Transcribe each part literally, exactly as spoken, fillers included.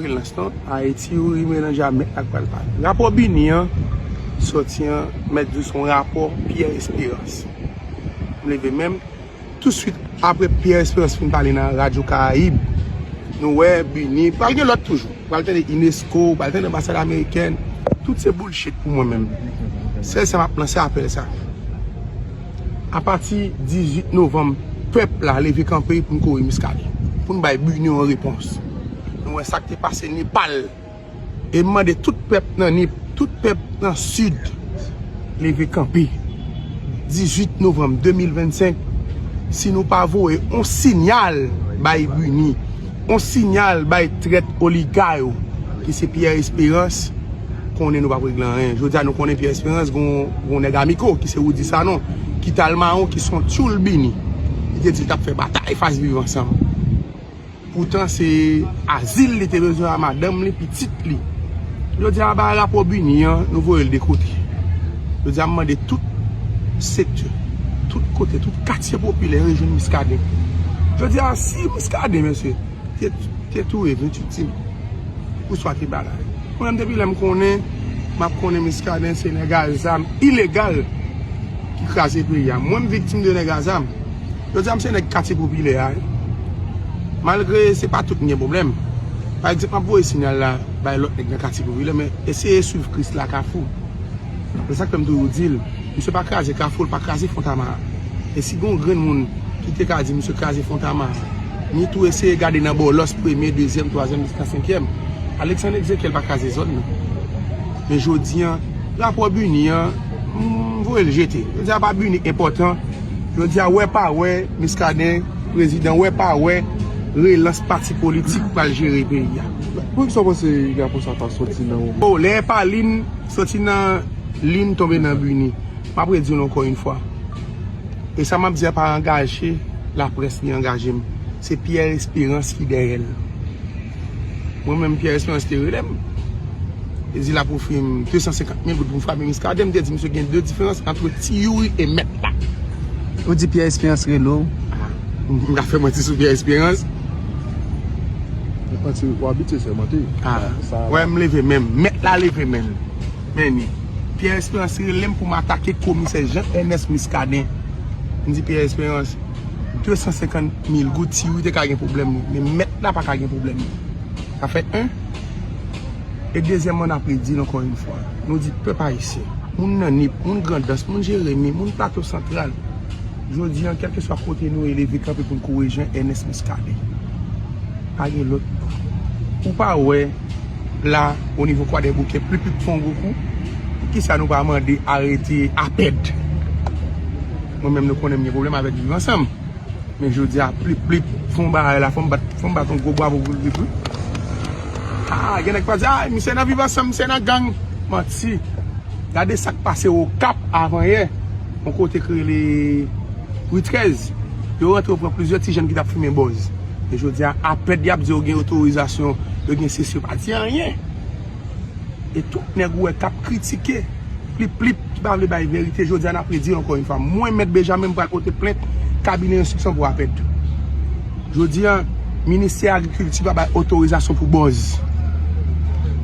Relans non, Ayiti, Youri Melanja, mèt la k pral pale. Rapò BINUH an sòti an, mèt di w se yon rapò Pierre Espérance. M leve men m, toutswit apre Pierre Espérance fin pale nan Radyo Karayib, nou wè BINUH, pral gen lòt toujou. Pral tande unesco, pral tande anbasad amerikèn. Tout se bullshit pou mwen menm. Sèl sa m ap lanse apèl sa. Apati dizuit novanm, pèp la leve kanpe pou n kore Muscadin. Pou n bay BINUH yon repons. Nou wè sa k te pase Nepal. E m mande tout pèp nan Nip, tout pèp nan Sid, leve kanpe. Dizuit novanm de mil vennsenk, si nou pa voye yon siyal bay BINUH, yon siyal bay trèt oliga yo, ki se Pierre Espérance, konnen nou p ap regle anyen. Jodi a nou konnen Pierre Espérance gon, gon nèg amiko, ki se Roudy Sanon, ki t al mawon, ki se yon tyoul BINUH. Li te di l t ap fè batay fas Viv Ansanm. Poutan se azil li te bezwen a madanm li, pitit li. Jodi a bay rapò BINUH an, nou voye l de kote. Jodi a m mande tout sektè, tout kote, tout katye popilè rejwenn Muscadin. Jodi a si Muscadin, mesye, te, te touye venntuit timoun, oswa te bagay. Mwen menm depi lè m konnen, m ap konnen Muscadin se nèg a zam ilegal ki kraze peyi a. Mwen m viktim de nèg a zam. Jodi a m se nèg katye popilè a wi. Malgre se pa tout m gen pwoblèm. Pa egzanp, m ap voye siyal la bay lòt nèg nan katye popilè, men eseye swiv Krisla Kafou. Se sa k fè m toujou di l, misye pa kraze Kafou, l pa kraze Fontamara. E si gon grenn moun ki te ka di misye kraze Fontamara, ni tou eseye gade nan Bòlòs premye, dezyèm, twazyèm jiska senkyèm. Alexandre Exequiel pa kraze zòn nan. Men jodi a, rapò BINUH an, m voye l jete. Jodi a pa BINUH k enpòtan. Jodi a wè pa wè, Muscadin, prezidan, wè pa wè, relans pati politik pral jere peyi a. Poukisa w panse rapò sa pa soti nan moman? O, lè pa lin soti nan lin tonbe nan BINUH. M ap redi l ankò yon fwa. E sa m ap di a pa angaje laprès li angaje m. Se Pierre Espérance ki dèyè l. Mwen menm Pierre Espérance te rele m. Li di l ap ofri m de san senkant mil goud pou m frape Muscadin. M te di misye gen de diferans ant Ti Youri e mèt la. Ou di Pierre Espérance rele w? Ah, m ka fè manti sou Pierre Espérance. Ou manti, ou abitye sèmante. Ah, wè m leve men m. Mèt la leve men l. Men ni. Pierre Espérance rele m pou m atake komisè Jean Ernest Muscadin. M di Pierre Espérance, de san senkant mil goud, Ti Youri te ka gen pwoblèm li, men mèt la pa ka gen pwoblèm li. Sa fè en. E dezyèmman, n ap redi l ankò yon fwa. Nou di pèp ayisyen, moun nan Nip, moun Grandans, moun Jeremi, moun Plato Santral, jodi a, kèlkeswa kote nou ye, leve kanpe pou n kore Jean Ernest Muscadin. Pa gen lòt bò. Ou pa wè la, o nivo Kwadèboukè, Plip Plip fè yon gwo kou? Poukisa nou pa mande arete APED? Mwen menm, nou konnen m gen pwoblèm avèk Viv Ansanm. Men jodi a, Plip Plip fè yon bagay la, fò m bat, fò m bat yon gwo bravo pou Plip Plip wi. Ah, gen nèg pa di, ah, misye nan Viv Ansanm, misye nan gang. Manti. Gade sa k pase Okap avan yè, yon kote k rele Ri trèz. Yo rantre, yo pran plizyè ti jèn ki t ap fimen bòz. E jodi a, APED y ap di yo gen otorizasyon, yo gen sesi, yo pa di anyen. E tout nèg ou wè k ap kritike Plip Plip ki pa vle bay verite, jodi a n ap redi l ankò yon fwa. Mwen, Mèt Benjamen, m pral pote plent kabinè enstriksyon pou APED. Jodi a, Ministè Agrikilti pa bay otorizasyon pou bòz.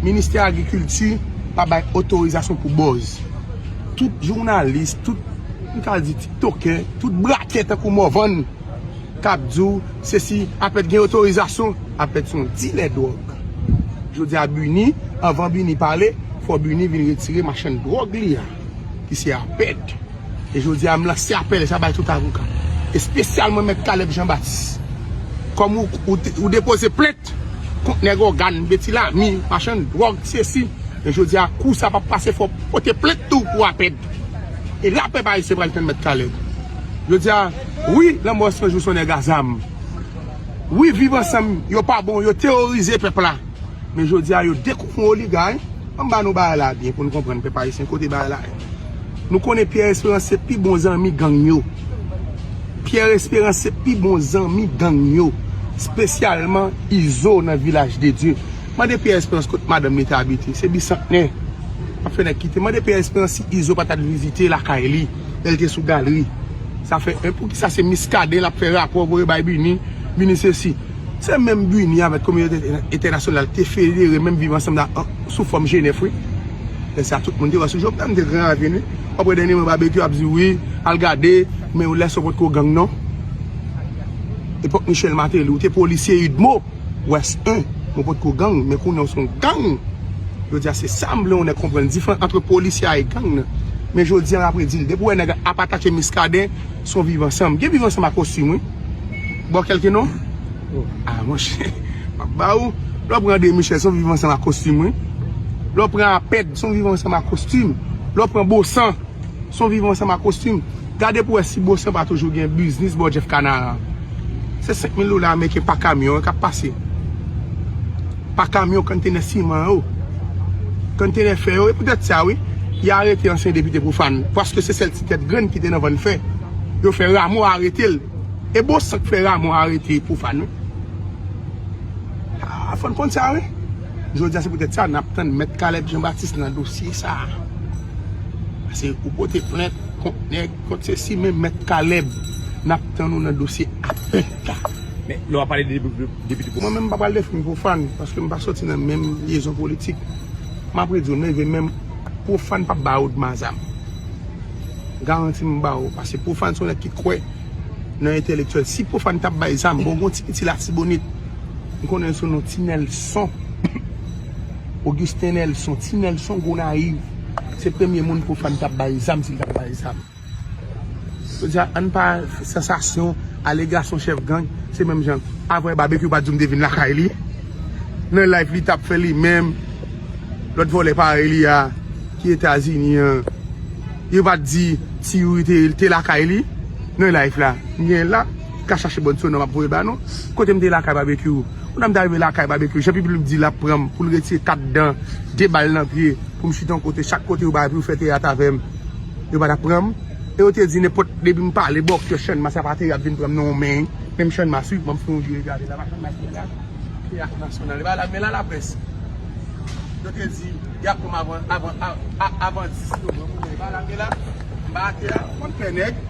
Ministè Agrikilti pa bay otorizasyon pou bòz. Tout jounalis, tout, m ka di tiktokè, tout brakè tankou Morvan k ap di w sesi, APED gen otorizasyon, APED se yon dilè dwòg. Jodi a BINUH, anvan BINUH pale, fò BINUH vin retire machann dwòg li a, ki se APED. E jodi a m lanse apèl sa bay tout avoka, espesyalman Mèt Caleb Jean Baptiste. Kòm ou, ou, ou depoze plent kont nèg ògàn, Betty Lamy, machann dwòg, sesi. Men jodi a, kou sa p ap pase, fò w pote plent tou pou APED. E la pèp ayisyen pral tann Mèt Caleb. Jodi a, wi, Lanmò San Jou se yon nèg a zam. Wi, Viv Ansanm, yo pa bon, yo teworize pèp la. Men jodi a, yo dekouvri yon oliga, wi. Ann ba nou bagay la byen pou n konprann pèp ayisyen kote bagay la ye. Nou konnen Pierre Espérance se pi bon zanmi gang yo. Pierre Espérance se pi bon zanmi gang yo, espesyalman Izo nan Vilaj de Dye. Mande Pierre Espérance kot madanm li te abite. Se Bisantnè. Ap fè nèg kite. Mande Pierre Espérance si Izo pa t al vizite lakay li lè l te sou galri. Sa fè en. Poukisa se Muscadin l ap fè rapò voye bay BINUH, BINUH sesi. Se menm BINUH avèk kominote entènasyonal te federe menm Viv Ansanm la sou fòm Jenèf, wi. Lè sa tout moun te wè sou Jovenel, m te gran ravin, wi. Apre dènye mwen Babekyou ap di, wi, al gade, men lè sa w potko gang non. Epòk Michel Martelly, ou te polisye UDMO, Wès en, mwen potko gang, men kounye a w se yon gang. Jodi a se sa m vle yon nèg konprann, diferans ant polisye a e gang nan. Men jodi a m ap redi l, depi w wè nèg ap atake Miskaden, se yon Viv Ansanm. Gen Viv Ansanm a kostim, wi. Ba w kèlke non? Ah, monchè, m ap ba ou. Lè w pran André Michel, se yon Viv Ansanm a kostim, wi. Lè w pran Apèd, se yon Viv Ansanm a kostim. Lè w pran Bosan, se yon Viv Ansanm a kostim. Gade pou w wè si Bosan pa toujou gen biznis bò Jeff Canara. Se senk mil dola ameriken pa kamyon k ap pase. Pa kamyon, kontènè siman yo. Kontènè fè yo. E poutèt sa, wi, y arete ansyen depite Pwofàn. Paske se sèl ti tèt grenn ki te nan vann fè. Yo fè Rameau arete l. E Bosan k fè Rameau arete Pwofàn, wi. Ah, fò n konn sa, wi. Jodi a, se poutèt sa, n ap tann Mèt Caleb Jean Baptiste nan dosye sa a. Paske ou pote plent kont nèg, kont sesi, men Mèt Caleb, n ap tann ou nan dosye Apèd la. Men, lè w ap pale de depi, depi, depi. Mwen menm, m pa pral defann Pwofàn, paske m pa soti nan menm lyezon politik. M ap redi w, m leve men m, Pwofàn p ap ba Odma zam. Garanti m ba ou, paske Pwofàn se yon nèg ki kwè nan entèlektyèl. Si Pwofàn t ap bay zam, bon, gon ti piti Latibonit. M konnen l sou non Ti Nèlson. Augustin Nelson, Ti Nèlson Gonayiv. Se premye moun Pwofàn t ap bay zam, si l t ap bay zam. Jodi a, ann pa sansasyon, alegasyon chèf gang, se menm jan. Avè Babekyou pa t di w m te vin lakay li. Nan live li t ap fè li menm. Lòt vòlè parèy li a, ki Etazini an, yo pa t di Ti Youri te, te lakay li. Nan live la, m gen l la, ka chache bòn sou non m ap voye ba nou. Kote m te lakay Babekyou. Kounye a m t arive lakay Babekyou, Jean Pipi di l ap pran m pou l retire kat dan, de bal nan pye, pou m chita yon kote, chak kote yo bay pou yo fè teyat avè m. Yo pa t ap pran m. E yo te di nenpòt, depi m pale, bòkyè Channmas ap ateri ap vin pran m nan yon men. Menm Channmas, wi, ban m fè yon vire gade la, pa Channmas, men la. Teyat nasyonal. E pa la, men la laprès. Yo te di, y ap pran m avan, avan, a- a- avan dis novanm. E pa la, men la. M pa atè a, konn pè nèg.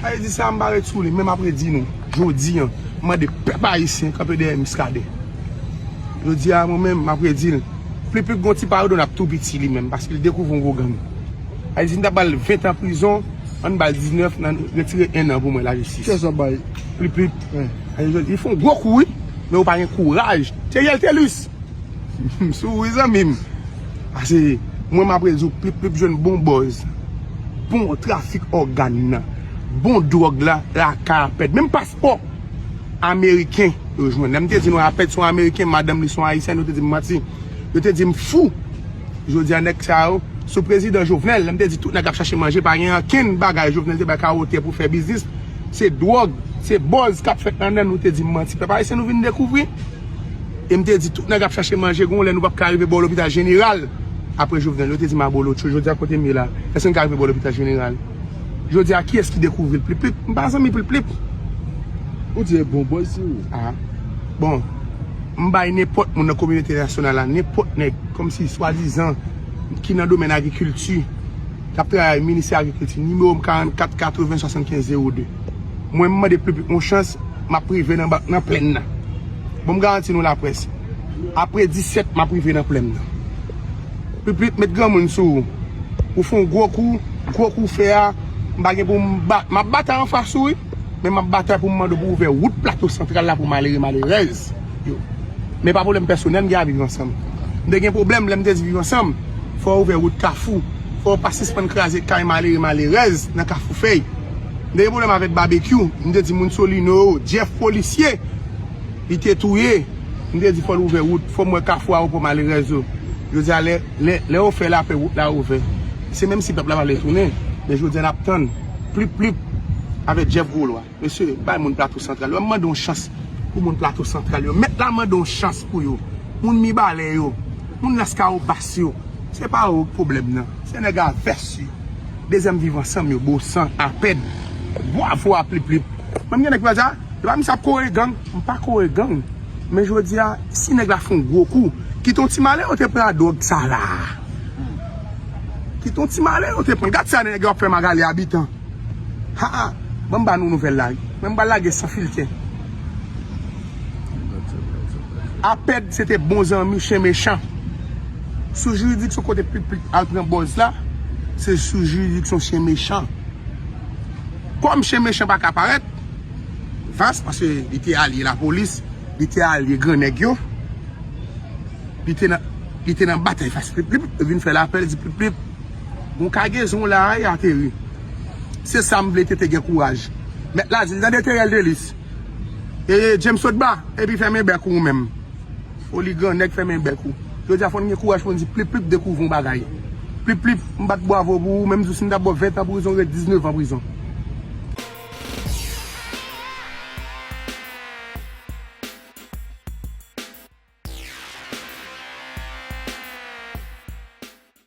Sa vle di sa, m pa ret sou li, men m ap redi nou. Jodi a, m mande pèp ayisyen kanpe dèyè Muscadin. Jodi a, mwen menm, m ap redi l. Pli pli gon ti paradon ap tou piti li menm, paske l dekouvri yon gwo gang. Sa vle di, m ta ba l ven tan prizon, ann ba l diznèf, nan retire en an pou mwen lajistis. Kiyès w ap bay? Pli pli. Wi. Sa vle di, li fè yon gwo kou, wi, men ou pa gen kouraj. Theriel Thelus! M sou ou, wi, zanmi m. Paske mwen, m ap redi w, Plip Plip jwenn bon bòz, bon trafik ògàn nan, bon dwòg la, lakay Apèd. Menm paspò ameriken yo jwenn. Lè m te di nou Apèd se yon ameriken, madanm li se yon ayisyèn, yo te di m manti. Yo te di m fou. Jodi a, nèg sa yo, sou prezidan Jovenel, lè m te di tout nèg ap chache manje, pa gen ankenn bagay Jovenel te bay kawo tè pou fè biznis. Se dwòg, se bòz k ap fèt anndan, nou te di m manti. Pèp ayisyen, nou vin dekouvri. E m te di, tout nèg ap chache manje, gon lè nou p ap ka rive bò lopital jeneral. Apre Jovenel, yo te di m abolotcho, jodi a kote m ye la, èske n ka rive bò lopital jeneral? Jodi a, kiyès ki dekouvri l? Plip Plip? M pa zanmi Plip Plip. Ou di e bon bòz, si ou. Ah. Bon, m bay nenpòt moun nan kominote entènasyonal la, nenpòt nèg, kòmsi swadizan, ki nan domèn agrikilti, k ap travay ministè agrikilti, nimewo m karannkat katreven swasannkenz zewo de. Mwen, m mande Plip Plip yon chans, m ap rive nan ba- nan plèn nan. Bon, m garanti nou laprès. Apre disèt, m ap rive nan plèn nan. Plip Plip, met granmoun sou ou. Ou fè yon gwo kou, gwo kou fè a, m pa gen pou m bat. M ap batay anfas ou, wi. Men m ap batay pou m mande w pou w ouvè wout Plato Santral la pou malere, malerèz yo. Men pa pwoblèm pèsonèl m gen a Viv Ansanm. M te gen pwoblèm lè m te di Viv Ansanm, fò w ouvè wout Kafou. Fò w pa sispann kraze kay malere, malerèz nan Kafou Fèy. M te gen pwoblèm avèk Babekyou. M te di moun Solino yo, Jeff polisye, li te touye. M te di fò l ouvè wout, fò m wè Kafou a pou malerèz yo. Jodi a, lè, lè, lè yo fè lapè, wout la ouvè. Se menm si pèp la pa vle tounen, men jodi a n ap tann Plip Plip avèk Jeff Gwolwa. Mesye, bay moun Plato Santral yo. M mande yon chans pou moun Plato Santral yo. Mèt la mande yon chans pou yo. Moun Mibalè yo. Moun Lèskawobas yo. Se pa yo k pwoblèm nan. Se nèg a vès yo. Dezyèm Viv Ansanm yo. Bosan, Apèd. Bwavo a Plip Plip. Mwen, m gen nèg ki pa di, a, e pa misye ap kore gang. M pa kore gang. Men jodi a, si nèg la fè yon gwo kou, kite yon ti malè yo te pran dwòg sa la. Kite yon ti malè yo te pran. Gad sa nèg yo ap fè Magalie Habitant. Ha, ha. Ban m ba nou nouvèl la, wi. Men m pral lage san filtè. Apèd se te bon zanmi chen mechan. Sou jiridiksyon kote Plip Plip al pran bòz la, se sou jiridiksyon chen mechan. Kòm chen mechan pa ka parèt, Fas, paske li te alye lapolis, li te alye gran nèg yo, li te nan, li te nan batay fas Plip Plip, yo vin fè l apèl, di Plip Plip, gon kagezon la a, e ateri. Se sa m vle, Tete gen kouraj. Mèt la di l, tande Terèl Delis. E James sot ba, epi fèmen bèk ou menm. Foli gran nèg fèmen bèk ou. Jodi a fò n gen kouraj pou n di Plip Plip dekouvri yon bagay. Plip Plip, m bat bwavo pou ou, menm si n ta ba w ven tan prizon, ret diznèf an prizon.